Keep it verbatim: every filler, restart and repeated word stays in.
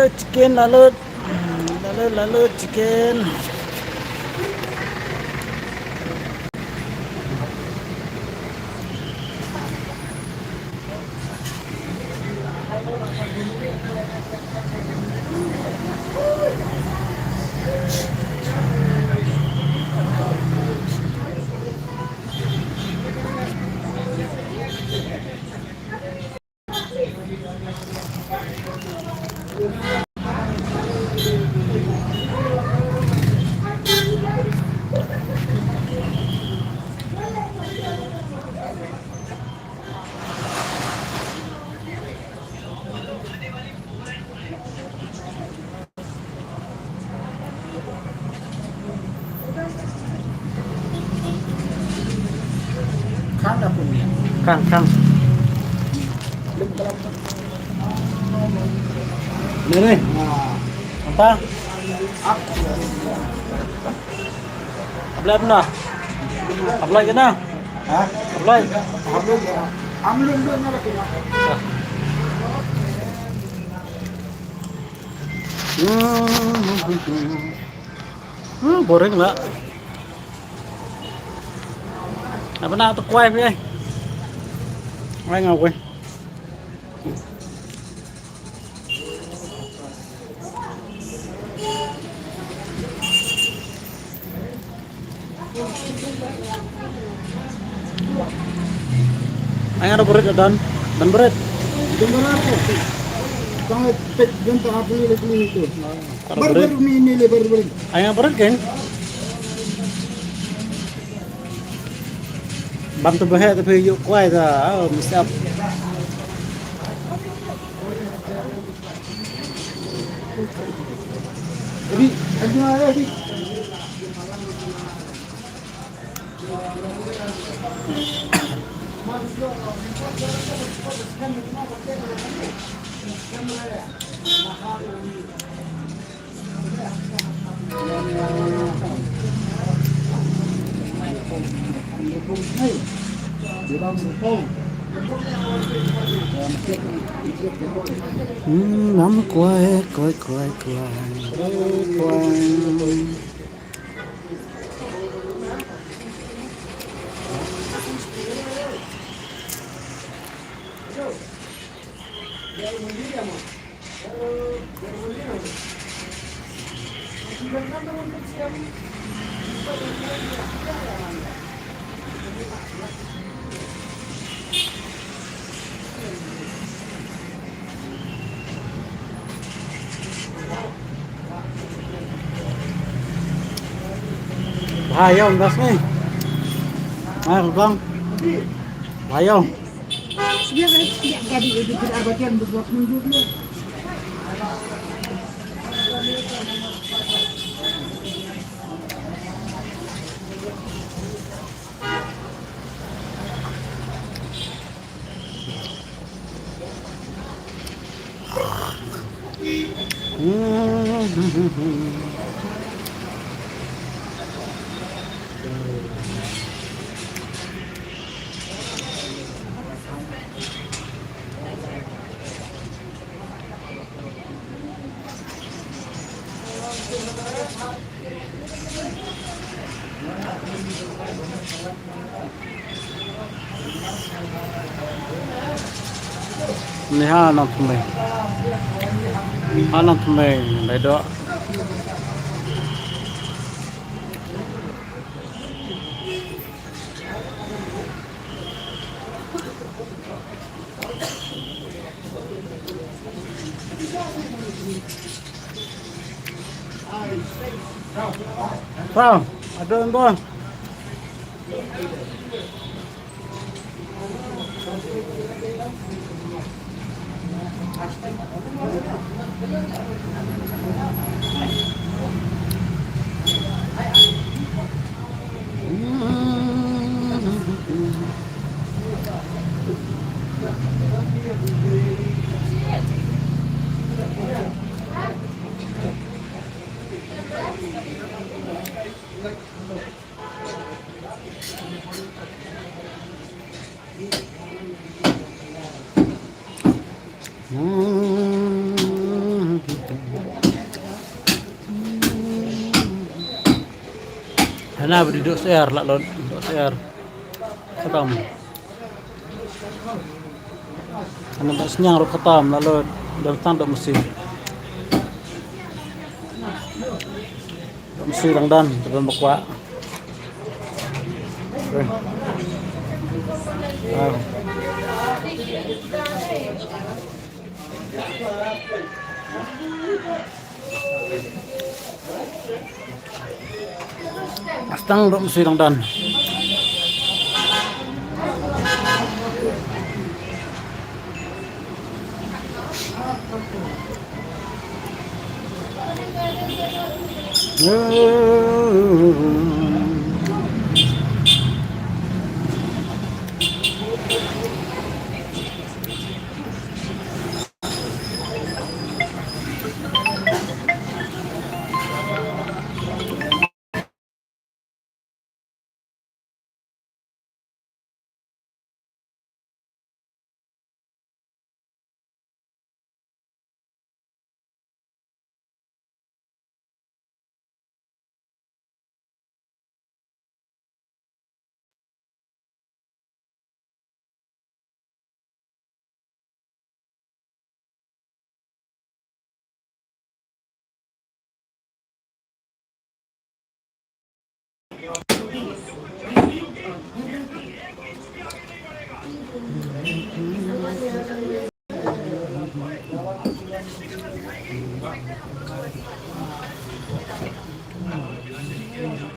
Chicken la lut. Hmm, la lut, la lut chicken. Khang dah pun ni. Khang, khang. Ni, ni. Apa? Apply pun dah. Apply ke dah? Ha? Apply. Apply. Am lun lun na lagi na. Hmm, boring lah. Apa nak tu kuai pi? Ai ngau kuai. Ai nga da bret, don. Don bret. Don bret ko. Tang pet jon ta apli le pli tu. Bar bar ni ni le bar bar. Ai nga bret ken. Bam tu bahek tapi yuk kuai ta. Oh, mesti ap. Ready? Ready? Hmm, nam kuai, kuai, kuai, kuai. Bha ïa u das ni. Ah, bang. Bha ïa u. Ni ha nang thymmai. Ha nang thymmai, dei doh. Pau, adon bong. Ah, beri dok siar lah lot, dok siar. Khatam. Ana ba sniang ruh khatam lah lot. Dang tang dok masi. Dok masi dang dan, teban bakwa. Okay. Wow. Stang dok masi dang dan.